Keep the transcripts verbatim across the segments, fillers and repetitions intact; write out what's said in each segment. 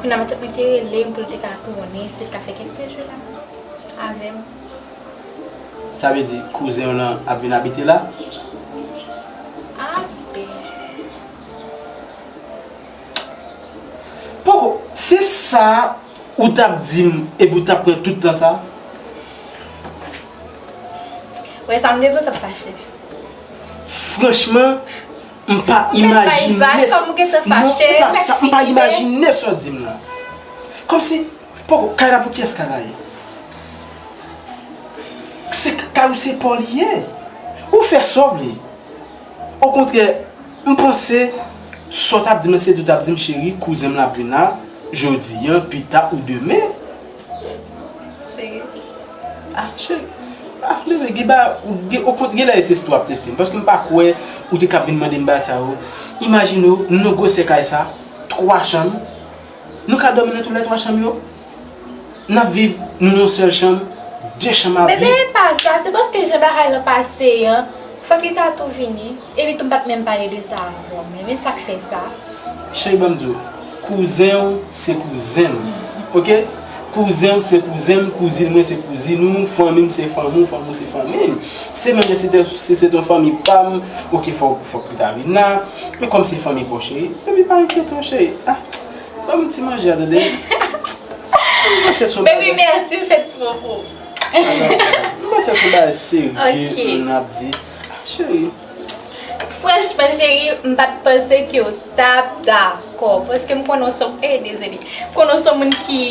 Kounye a matant mwen te rele m pou l te ka konnen si l ka fè kèk de jou la avè m. Sa vle di kouzen w lan ap vin abite la? Ape. Poko, se sa ou t ap di m epi ou t ap pran tout tan sa? Wè, sa m te di w t ap fache. Franchman, m pa imajine sa. Non, e pa sa, m pa imajine sa w di m lan. Kòmsi, poko, kay la pou kiyès kay la ye? Se kay ou, se pa w li ye. Ou fè sa w vle. Okontrè, m panse sa w t ap di m lan, se di w t ap di m, cheri, kouzen m lan ap vin la jodi a, pita ou demen. Serye? Ah, cheri. Ah, bebe, gen ba, gen, okontrè, gen lè e teste w ap teste m, paske m pa kwè ou te kab vin mande m bagay sa yo. Imajine w, nou nan gwosè kay sa, twa chanm. Nou ka dòmi nan toulètwa chanm yo? N ap viv, nou nan yon sèl chanm, de chanm ap viv. Bebe, e pa sa, se paske jan bagay lan pase an, fòk li ta tou vini. Epi tou m pa t menm pale de sa avè w, men, men sa k fè sa. Cheri, ban m di w, kouzen w se kouzen m, oke? Kouzen w se kouzen m, kouzin mwen se kouzin ou, fanmi m se fanmi w, fanmi w se fanmi m. Se menm jan si te, si se te yon fanmi pa m, oke, fòk, fòk li ta vin la. Men kòm se fanmi pa w, cheri, epi pa enkyete w, cheri. Ah, ban m ti manje a, tande. M panse se yon bagay. Baby, mèsi, m fè ti popo. M panse se yon bagay serye n ap di. Ah, cheri. Franchman, cheri, m pa t panse ke w t ap dakò. Paske m konnen w se, eh, dezole. M konnen w se yon moun ki,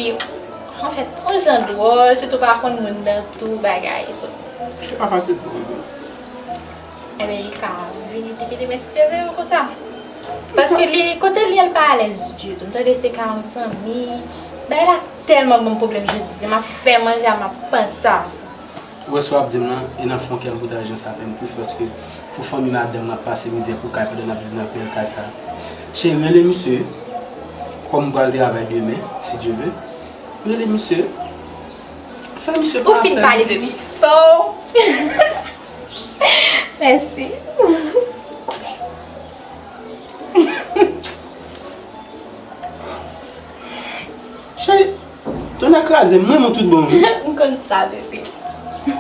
anfèt, yon jan dwòl, sitou pa konn moun nan tou bagay. So. Se pa fasil pou mwen. Enben, li ka vini pipi li, men si Dye vle, konsa. Paske li, kote li ye, li pa alèz ditou. M tande se ka yon zanmi. Bagay la tèlman ban m pwoblèm jodi a. M ap fè manje a, m ap panse a sa. Ou wè sa w ap di m lan, e nan fon kè m pou ta jan sa fè m tris, paske pou fanmi madanm nan ap pase mizè pou kay pandan n ap viv nan bèl kay sa. Cheri, rele misye, kòm m pral travay demen, si Dye vle. Rele misye. Fè misye pa fè. Ou fin pale de mi. So, mèsi. Cheri, tonnè kraze m, m renmen w tout bon wi. M konn sa, bebe. M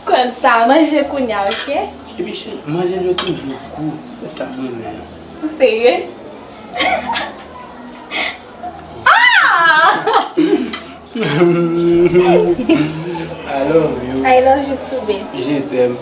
konn sa, manje kounye a, oke? Epi cheri, manje yo toujou gou, se sa m renmen an. Ou serye? Ah! I love you. I love you too, baby. Je t'aime.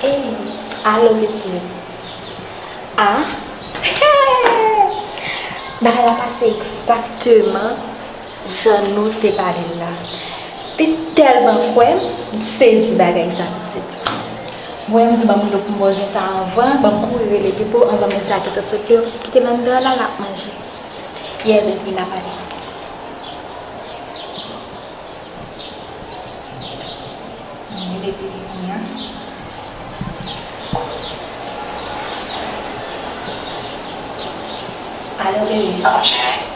Ey, alo pitit. Ah, bagay la pase egzakteman jan nou te pale l la. Li tèlman kwè m, m sezi bagay sa pitit. Mwen, m di ban m dlo pou m bwè zen sa anvan, ban m kouri rele Pipo anvan mesye a gentan sot deyò, kite l anndan la, l ap manje. Yè vin, vin ap pale. Mwen rele Pipo kounye a. Alo, bebe. Alo, cheri.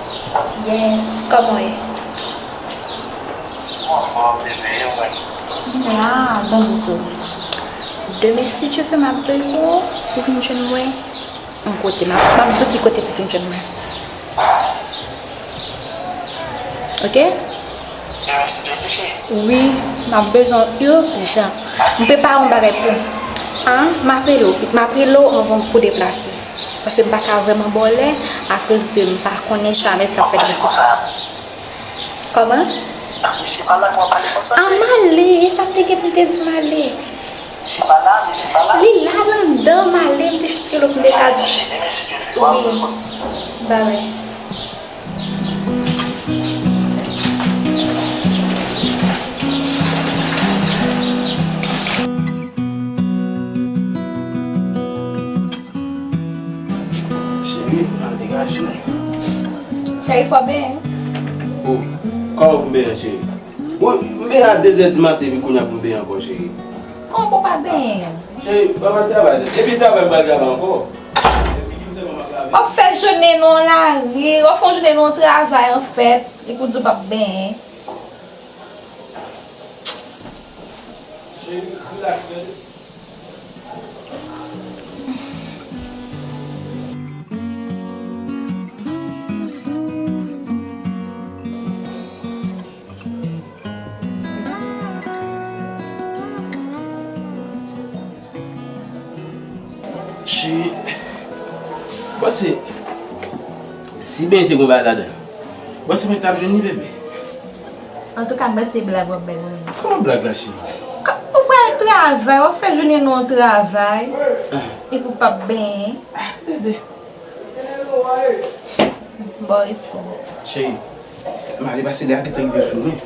Yes, kòman w ye? Mwen anfòm, bebe, e ou menm? M la, ban m di w. Demen, si Dye vle, m ap bezwen w pou vin jwenn mwen. Yon kote, m ap, m ap di w ki kote pou vin jwenn mwen. Ok? Wi, m ap bezwen w ijan. M prepare yon bagay pou ou. An, m ap rele w, m ap rele w anvan pou deplase. Paske m pa ka vrèman ba w lè, akoz de m pa konnen jamè sa ap fèt. Kòman? Misye pa la pou w ap pale konsa. A, m ale, e sa m te gen pou m te di w m ale. Misye pa la, misye pa la. Li la, l anndan, m ale, m te jis rele w pou m te ka di w. Wi. Bye bye. Cheri, al degaje. Cheri, fò benyen. O, kòman pou m benyen, cheri? Wi, m benyen a de zè di maten, epi kounye a pou m benyen ankò, cheri. Kòman pou w pa benyen? Cheri, ban m al travay. Depi travay, m pral travay ankò. Se figi m sèlman m ap lave. W ap fè jounen nan lari, w ap fè yon jounen nan travay, anfèt, epi w di w p ap benyen. Cheri, rilaks, tande. Cheri, m panse si benyen te gon bagay ladan l, m panse mwen t ap jwenn li, bebe. Antouka, m panse se blag w ap bay mwen. Kòman blag la, cheri? Ou pral travay, w ap fè jounen nan travay, epi w p ap benyen. Ah, bebe. Bon, respè. Cheri, m ale pase lè a gentan rive sou mwen.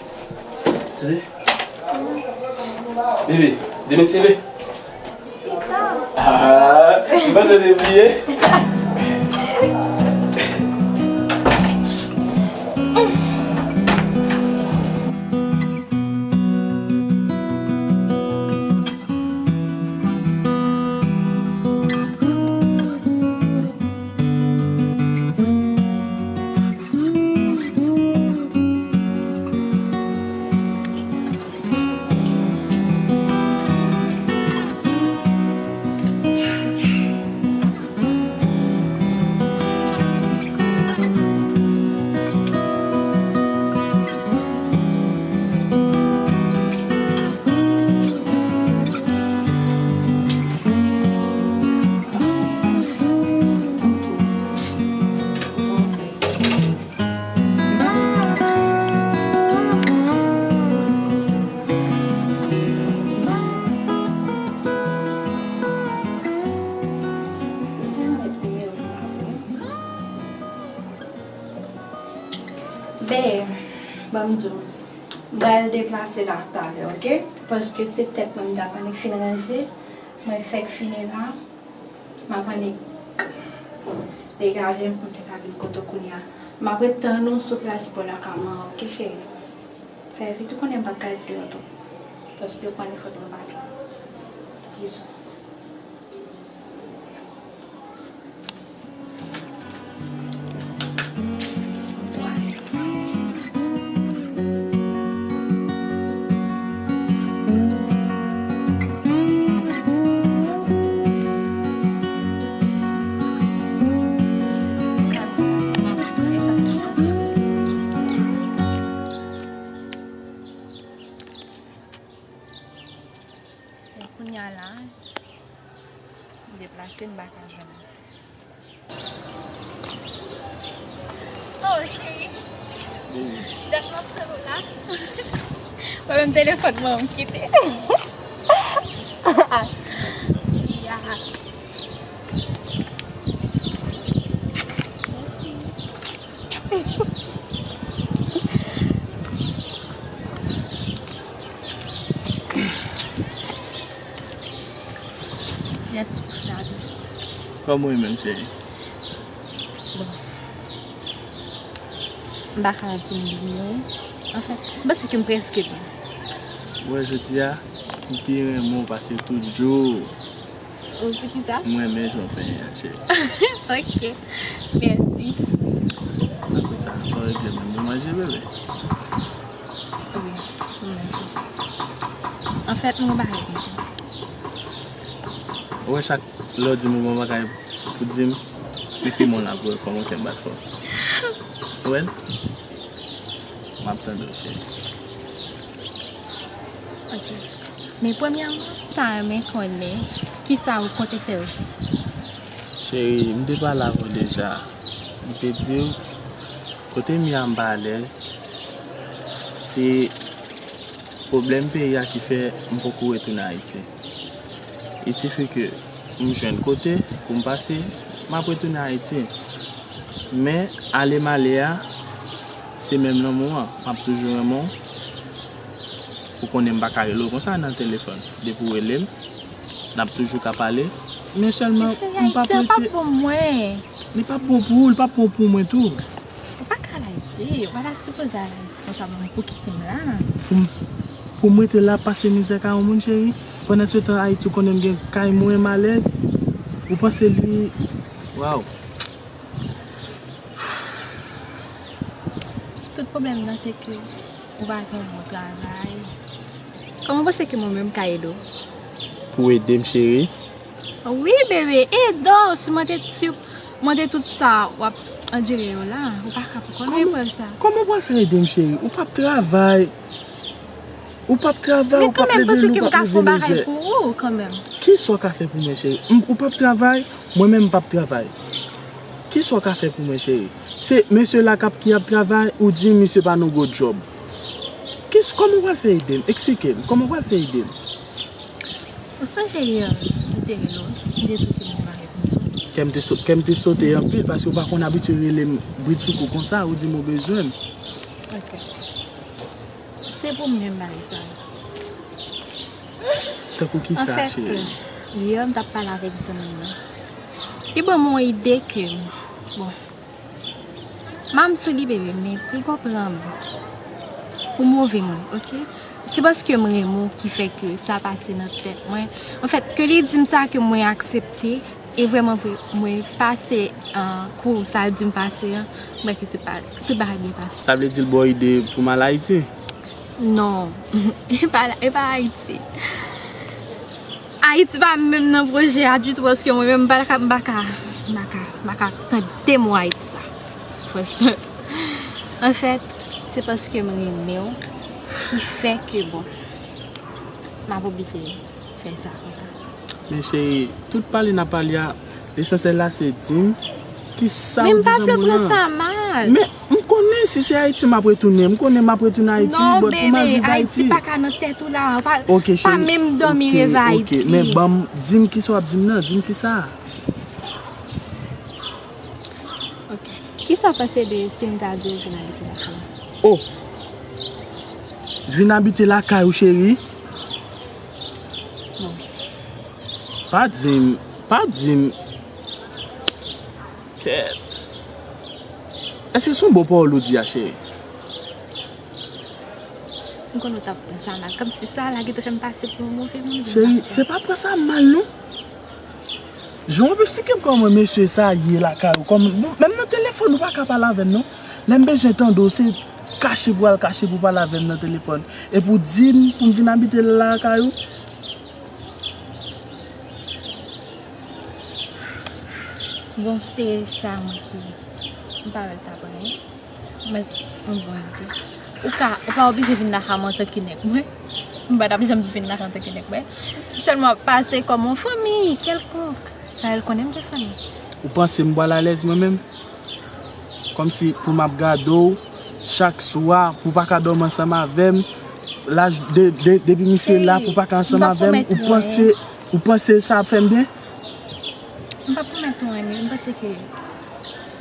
Tande? Bebe, demen se lè. Pita. Ah, m panse w te bliye. Babe, ban m di w, m pral deplase la talè, oke? Paske se tèt mwen m t ap annik fin ranje, mwen fèk fini la, m ap annik degaje m pou m te ka vin kote w kounye a. M ap ret tann ou sou plas bò lakay mwen an, oke, cheri? Fè vit, ou konnen m p ap ka ret deyò tou, paske ou konnen fòt mwen pa gen. Bizou. E kounye a la, m deplase, m pa ka jwenn li. Oh, cheri. Dat m ap tann ou la. Mwen menm telefòn mwen, m kite. Ya. Mèsi pou sa tou. Kòman w ye menm, cheri? Bon. M pa ka di m bliye w. Anfèt, m panse ke m prèske byen. Ou wè, jodi a, m pi renmen w pase tout jou. Ou, poukisa? M renmen jan w penyen an, cheri. Ok. Mèsi. Apre sa, sa w regle menm? Ou manje, bebe? Wi, m manje. Anfèt, m gen yon bagay pou di w. Ou wè, chak lè w di m ou gen yon bagay pou di m, epi mwen la pou wè kòman kè m bat fò. Ou wè l? M ap tande w, cheri. Ok. Men premyèman, m ta renmen konnen kisa ou konte fè ojis. Cheri, m te pale avè w deja. M te di w, kote m ye a m pa alèz. Se pwoblèm peyi a ki fè m poko retounen Ayiti. Il suffit ke m jwenn kote pou m pase, m ap retounen Ayiti. Men, ale m ale a, se menm lanmou an. M ap toujou renmen w. Ou konnen m pa ka rele w konsa nan telefòn. Depi w rele m, n ap toujou ka pale. Men sèlman, m p ap rete. Li p ap bon pou ou, li p ap bon pou mwen tou. Ou pa ka al Ayiti, ou pa ta sipoze al Ayiti. Konsa pou, pou kite m la. Pou m, pou m rete la ap pase mizè kay yon moun, cheri. Pandan se tan, Ayiti, ou konnen m gen kay mwen, m alèz. Ou panse li, waw. Tout pwoblèm nan, se ke ou pa gen yon bon travay. Kòman w panse ke mwen menm m ka ede w? Pou ede m, cheri? Wi, bebe, ede w. Si mwen te, si mwen te tout sa w ap andire yo la, ou pa ka pou konnen eprèv sa. Kòman w pral fè ede m, cheri? Ou p ap travay. Ou p ap travay, ou p ap leve lou, ou p ap leve lejè. Men kanmenm, panse ke m ka fè yon bagay pou ou, kanmenm. Kisa w ka fè pou mwen, cheri? M, ou p ap travay, mwen menm m p ap travay. Kisa w ka fè pou mwen, cheri? Se mesye la k ap, ki ap travay, ou di misye pa nan gwo djòb. Kis-, kòman w pral fè ede m? Eksplike m, kòman w pral fè ede m? Ou sonje yè, m te rele w, m te di w ke m gen bagay pou m di w. Kè m te so-, kè m te sote anpil, paske w pa konn abitye rele m bridsoukou konsa, ou di m ou bezwen m. Ok. Se pou m menm bagay sa. Tankou kisa, cheri? Anfèt, yè m t ap pale avèk zanmi m nan. Li ban m yon ide ke, bon, m ap di w li, bebe, men pi konprann pou move moun, ok? Se paske m renmen w ki fè ke sa pase nan tèt mwen. Anfèt, ke li di m sa, ke mwen aksepte, e vrèman vre, mwen pase, ah, kou sa l di m pase an, mwen ke tout pa-, tout bagay byen pase. Sa vle di l ba w ide pou m al Ayiti? Non, e pa, e pa Ayiti. Ayiti pa menm nan pwojè a ditou, paske mwen menm m pa ka, m pa ka, m pa ka, m pa ka tande mo Ayiti sa. Franchman. Anfèt, se paske m renmen w ki fè ke, bon, m ap oblije fè sa konsa. Men cheri, tout pale n ap pale a, lesansyèl la se di m kisa w di zanmi w lan. Men m pa vle pran sa mal. Men m konnen si se Ayiti m ap retounen, m konnen m ap retounen Ayiti, but pou m al viv Ayiti. Non, bebe, Ayiti pa ka nan tèt ou la. Pa, pa menm dòmi reve Ayiti. Ok, men ban m, di m kisa w ap di m nan, di m kisa. Ok. Kisa w panse de si m ta di w vin abite lakay mwen? Oh! Vin abite lakay ou, cheri? Non. Pa di m, pa di m. Kèt. Èske se yon bon pawòl ou di a, cheri? M konnen w t ap pran sa mal. Kòmsi sa la gentan fè m pase pou yon move moun. Cheri, se pa pran sa mal, non. Jan w ap eksplike m kòman mesye sa ye lakay ou, kòm, bon, menm nan telefòn ou pa ka pale avè m, non. Lè m bezwen tande w, se kache pou al kache pou pale avè m nan telefòn. Epi w di m pou m vin abite lakay ou. Bon, se sa mwen ki, m pa wè l t ap anyen. Mwen, m bon ide. Ou ka, ou pa oblije vin lakay mwen antanke nèg mwen. M pa t ap janm vin lakay antanke nèg mwen. Sèlman pase kòm yon fanmi kèlkonk. Sa, l konnen m gen fanmi. Ou panse m pral alèz mwen menm? Kòmsi pou m ap gade w chak swa, pou w pa ka dòmi ansanm avè m. Laj de, de, depi misye la, pou w pa ka ansanm avè m, ou panse, ou panse sa ap fè m byen? M p ap pwomèt ou anyen, men m panse ke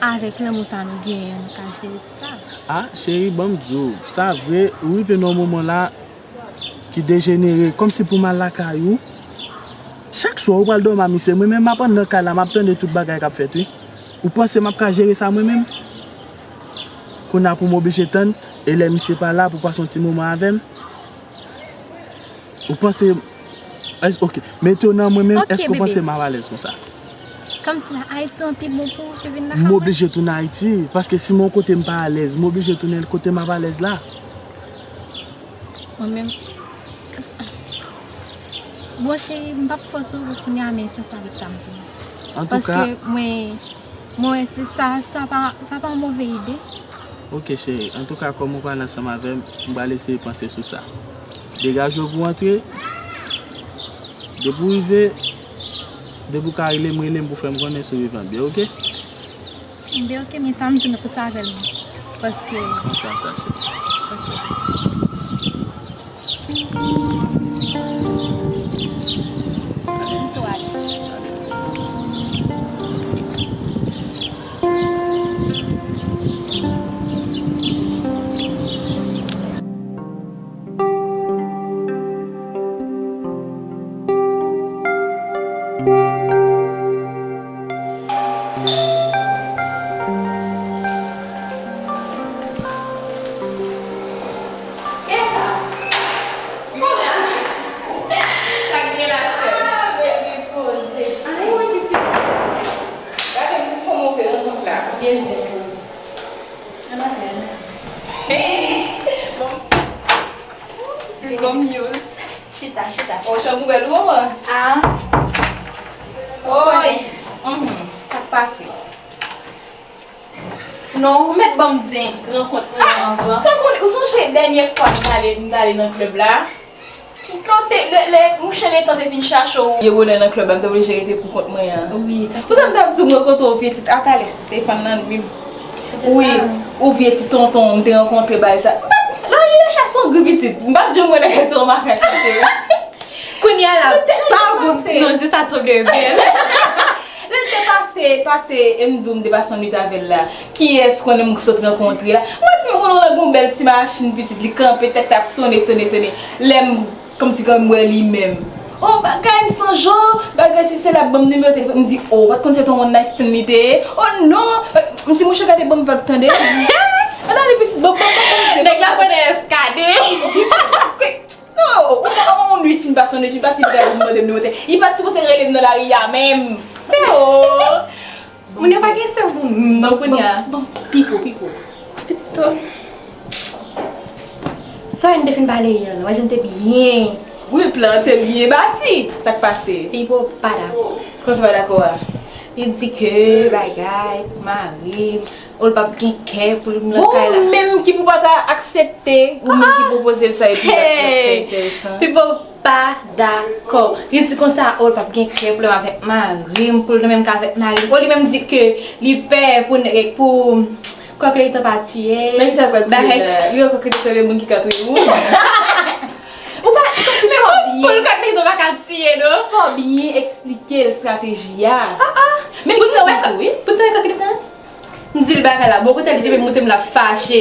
avèk lanmou sa nou genyen, nou ka jere tout sa. Ah, cheri, ban m di w, sa vre, ou rive nan yon moman la ki dejenere, kòmsi pou m al lakay ou. Chak swa ou pral dòmi a misye, mwen menm m ap anndan kay la, m ap tande tout bagay k ap fèt, wi. Ou panse m ap ka jere sa mwen menm? Kounye a pou m oblije tann, e lè misye pa la, pou w pase yon ti moman avè m? Ou panse, èske, ok, mete w nan mwen menm, èske w panse m ap alèz konsa? Kòmsi la, Ayiti an pi bon pou ou ke vin lakay mwen? M oblije tounen Ayiti, paske si m yon kote m pa alèz, m oblije tounen kote m ap alèz la. Mwen menm, bon, cheri, m p ap fòse w kounye a, men panse avèk sa m di w. Antouka, paske mwen, mwen wè se sa, sa pa, sa pa yon move ide. Ok, cheri. Antouka, kòm ou pale ansanm avè m, m pral eseye panse sou sa. Degaje w pou w antre. Depi w rive, depi w ka rele m, rele m pou fè m konnen si w rive an byen, ok? Byen, ok, men sa m di nou panse avè l, non. Paske... Panse a sa, cheri. Ok. Chita, chita. O, chanm ou bèl wi, manman. Ah. Oy. Mhm. Sa k pase? Non, ou mèt ban m di rankont mwen an anvan. Sa w konnen, ou sonje dènye fwa m t ale, m t ale nan klèb la? Kote, lè, lè, mouche letan te vin chache w. Ye bonè nan klèb la, m te oblije rete pou kont mwen an. Wi, sa. Pou sa m t ap di w, m rankontre w vye tit a talè, te fann nan wi. Wi, ou vye ti tonton, m te rankontre bagay sa. M pa, lari a chache yon gri pitit. M pa t janm wè nèg se yon makak li te ye. Kounye a la, pa bon, non, se sa t sanble byen. Lè l te pase, pase, e m di w m te pase yon nwit avè l la. Kiyès konnen m sot rankontre la? Mwen di m konnen w nan gon bèl ti machin pitit li kanpe, tèt ap sone, sone, sone. Lè m, kòmsi kan m wè li menm. O, bagay m sonje w, bagay si se la ban m nimewo telefòn. M di, o, w pa t konn se t yon one night stand li te ye? O non, m di mouche gade ban m vag tande. Ann ale pitit, ban m, ban m, ban m, ban m. Nèg la konnen F K D. Non, ou pa yon nwit fin pase, yon nwit fin pase, li gade m mande m nimewo te. Li pa t sipoze rele m nan lari a menm. Se o. Moun yo pa gen respè pou moun, non, kounye a. Bon, bon, pipo, pipo. Pitit to. Sa n te fin pale yè, w wè jan n te byen. Wi, plan te byen bati. Sa k pase? Pipo pa dakò. Kòman sa pa dakò a? Li di ke bagay pou mari m, ou l p ap gen kè pou l nan kay la. Ou menm ki pou pa ta aksepte, ou menm ki pwopoze l sa epi l ap fè enteresan. Pipo pa dakò. Li di konsa, o, l p ap gen kè pou l avèk mari m, pou l nan menm kay avèk mari m. O, li menm di ke li pè pou, pou kòk letan pa tiye. Nan ki sa l pral tiye la? Li wè kòk letan se moun ki ka touye moun. Ou pa, pou l kòk letan pa ka tiye, non. Fò byen eksplike l estrateji a. Ah, ah. Men li gen rezon tou, wi. Pou l touye kòk letan? M di l bagay la, bon, kote li te vin montre m l ap fache.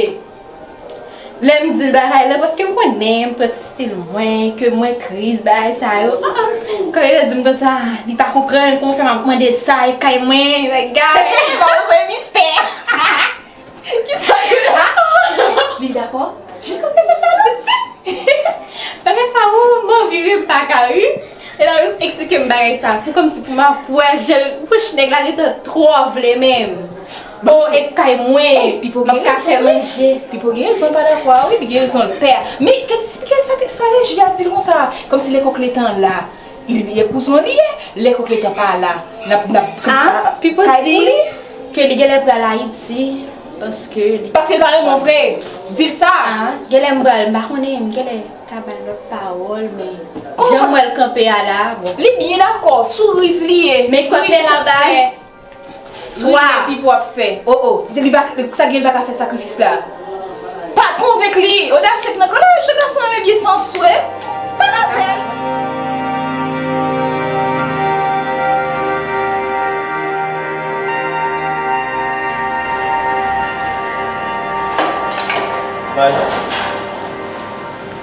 Lè m di l bagay la, paske m konnen m pran ti stil mwen, ke mwen kriz, bagay sa yo. Ah, ah. Kan li di m konsa, li pa konprann kòman fè m ap mande sa, e kay mwen, bagay. Pa bezwen mistè. Kisa ki la? Li dakò? Jis kote tèt la, li di. Bagay sa ou, m anvi ri, m pa ka ri. E la, yo eksplike m bagay sa. Pou kòmsi pou m ap wè je l, wouch, nèg la gentan twò vle menm. Bon, e kay mwen, m ap ka fè manje. Pipo gen rezon l pa dakò a, wi, li gen rezon l pè. Men, kèt eksplike sa, estrateji a di l konsa. Kòmsi lè kòk letan la, li bliye kouzen li ye, lè kòk letan pa la, n ap, n ap, konsa, Pipo kay pou li. Di ke li genlè pral Ayiti, paske li. Paske l pa renmen w vre. Di l sa. Ah, genlè m pral, m pa konnen, m genlè ka ba l lòt pawòl, men jan m wè l kanpe a la, bon. Li byen dakò, sou riz li ye. Men kanpe la baz. Swa. Wi, men Pipo ap fè. O, o. Se li pa, sa gen li pa ka fè sakrifis la. Pa konvenk li. Odasye k nan kò l, jan gason renmen byen san swe. Pa nan fè l. Baz.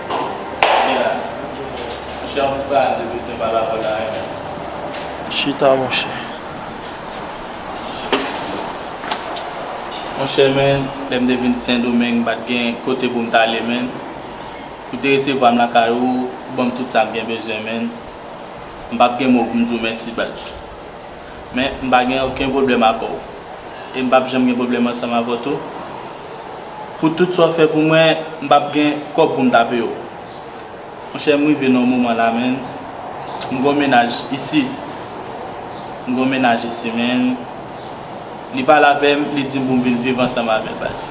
Vin la. Monchè, yon ti bagay m te bezwen pale avè w la, wi. Chita, monchè. Monchè, men, lè m te vin Sendomeng, m pa t gen kote pou m t ale, men. Ou te resevwa m lakay ou, ou ban m tout sa m gen bezwen, men. M p ap gen mo pou m di w mèsi, baz. Men, m pa gen okenn pwoblèm avè w. E m p ap janm gen pwoblèm ansanm avè w tou. Pou tout sa w fè pou mwen, m p ap gen kòb pou m ta peye w. Monchè, m rive nan yon moman la, men. M gen yon mennaj isi. M gen yon mennaj isi, men. Li pale avè m, li di m pou m vin viv ansanm avè l, baz.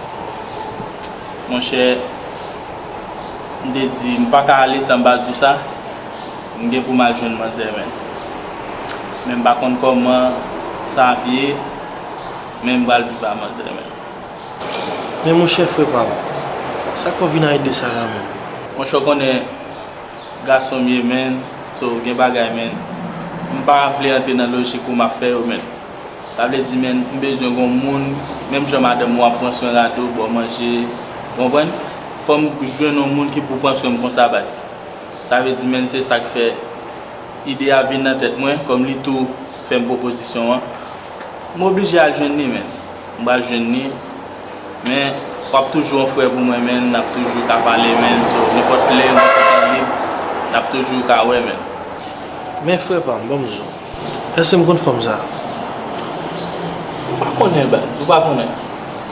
Monchè, m te di, m pa ka ale san m pa di w sa. M gen pou m al jwenn manzè, men. Men m pa konn kòman sa ap ye, men m pral viv a manzè, men. Men monchè, frè pa m, sa k fè w vin al regle sa la menm? Monchè, w konnen gason m ye, men, so, gen bagay, men, m pa vle antre nan lojik ou m ap fè yo, men. Sa vle di, men, m bezwen gon moun, menm jan madanm ou ap pran swen rad ou, ba w manje, ou konprann? Fò m jwenn yon moun ki pou pran swen m konsa, baz. Sa vle di, men, se sa k fè ide a vin nan tèt mwen, kòm li tou fè m pwopozisyon an. M oblije al jwenn li, men. M pral jwenn li. Men, w ap toujou yon frè pou mwen, men. N ap toujou ka pale, men. So, nenpòt lè, mwen ti tan lib, n ap toujou ka wè, men. Men, frè pa m, ban m di w. Èske m konn fanm sa? Ou pa konnen, baz, ou pa konnen.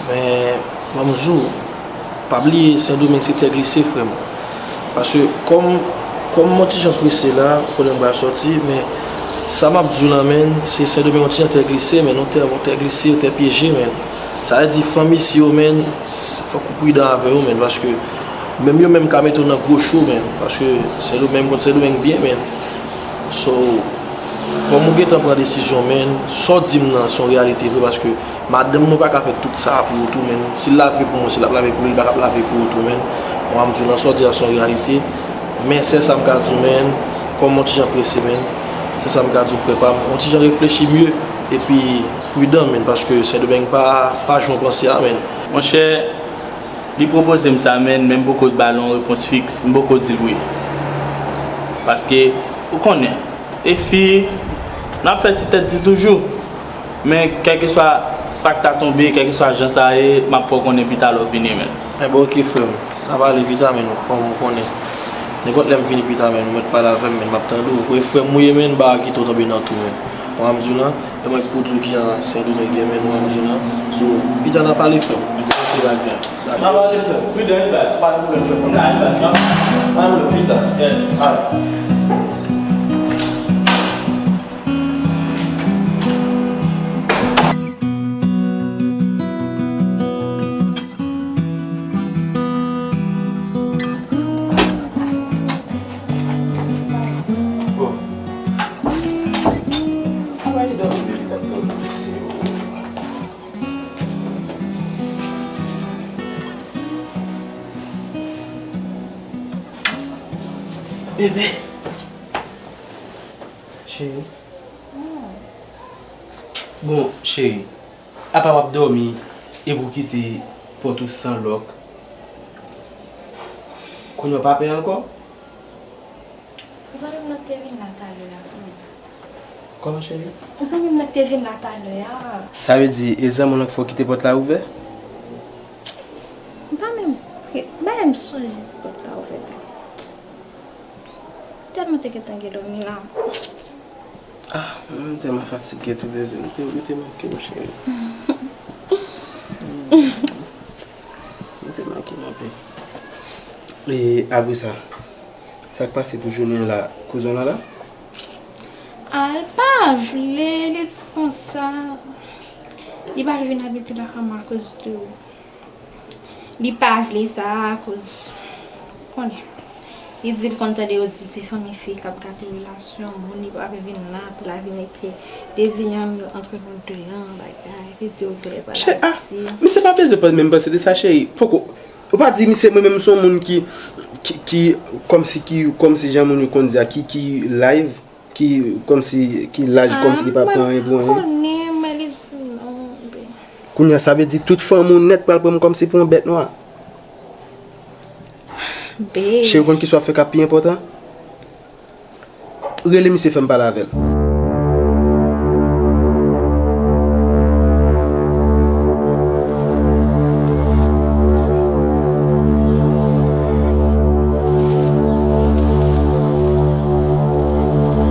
Men, ban m di w, pa bliye, Sendomeng se tè glise, frè m. Paske, kòm Kòm m yon ti jan prese la, ou konnen m pral sòti, men sa m ap di w lan, menn, se Sendomeng yon ti jan tè glise, menn, yon tè, yon tè glise, yon tè pyeje, menn. Sa vle di fanm isi yo, menn, s- fòk ou pridan avè yo, menn, paske menm yo menm ka mete w nan gwo cho, menn, paske Sendomeng, m konn Sendomeng byen, menn. So, kòm ou gentan pran desizyon, menn, sa w di m nan se yon reyalite vre, paske madanm mwen pa ka fè tout sa pou ou tou, menn. Si l lave pou mwen, si l ap lave pou li, li pa ka ap lave pou ou tou, menn. Mwen, m di w nan sa w di a se yon reyalite. Men sèl sa m ka di w, menn, kòm yon ti jan prese, menn. Sèl sa m ka di w, frè pa m, yon ti jan reflechi mye, epi pridan, menn, paske Sendomeng pa, pa jan w panse a, menn. Monchè, li pwopoze m sa, menn, men m poko ba l yon repons fiks, m poko di l wi. Paske, ou konnen, e fi, n ap fè ti tèt di toujou. Men, kèlkeswa sa k ta tonbe, kèlkeswa jan sa ye, m ap fè w konnen pita lè w vini, menn. Enben, oke, frè m. N a pale pita, menn, kòm ou konnen. Nenpòt lè m vini pita, menn, ou mèt pale avè m, menn, m ap tande w. Ou kwè frè m ou ye, menn, m pa kite w tonbe nan tou, menn. Ou wè m di w lan, e mwen k pou di w ki jan Sendomeng ye, menn, ou wè m di w lan. So, pita n a pale, frè m. Oke, baz, men. Dakò. N a pale, frè m. Pridan, wi, baz. Pa de pwoblèm, frè m. N a pale, baz. Pa de pwoblèm, pita. Yes. Alright. Bon. Travay li dòmi, bebe, t ap dòmi, mesye, o. Bebe. Cheri. Bon, cheri, apa w ap dòmi epi w kite pòt ou san lòk? Kounye a w pa pè ankò? Zanmi m nan k te vin la talè a, zanmi m. Kòman, cheri? Zanmi m nan k te vin la talè a. Sa vle di, e zanmi w lan k fè w kite pòt la ouvè? M pa menm, m pa menm sonje si pòt la ouvè. Tèlman te gentan gen lòmi la. Ah, mwen tèlman fatige tou, bebe. M te, m te manke w, cheri. M te manke w anpil. E apre sa, sa k pase pou jounen an la, kouzen w lan la? Ah, l pa vle, li di konsa. Li pa vle vin abite lakay mwen akoz de ou. Li pa vle sa akoz, konnen. Li di l konn tande yo di se fanmi fi k ap gate relasyon moun, li pa vle vin la, pou l al vin mete dezi an yo antre nou de an, bagay. Li di yo genlè pral Chè, ah, Ayiti. Misye pa bezwen pa menm panse de sa, cheri. Poko. Ou pa di misye, mwen menm, m se yon moun ki, ki, ki, kòmsi, ki, kòmsi jan moun yo konn di a, ki, ki live. Ki kòmsi, ki laj, kòmsi li pa pran anyen pou anyen. Ah, mwen konnen, men li di non, be. Kounye a, sa vle di tout fanmi w nèt pral pran m kòmsi pou yon bèt nwa. Be. Cheri, ou konn ki sa w ap fè k ap pi enpòtan? Rele misye, fè m pale avè l.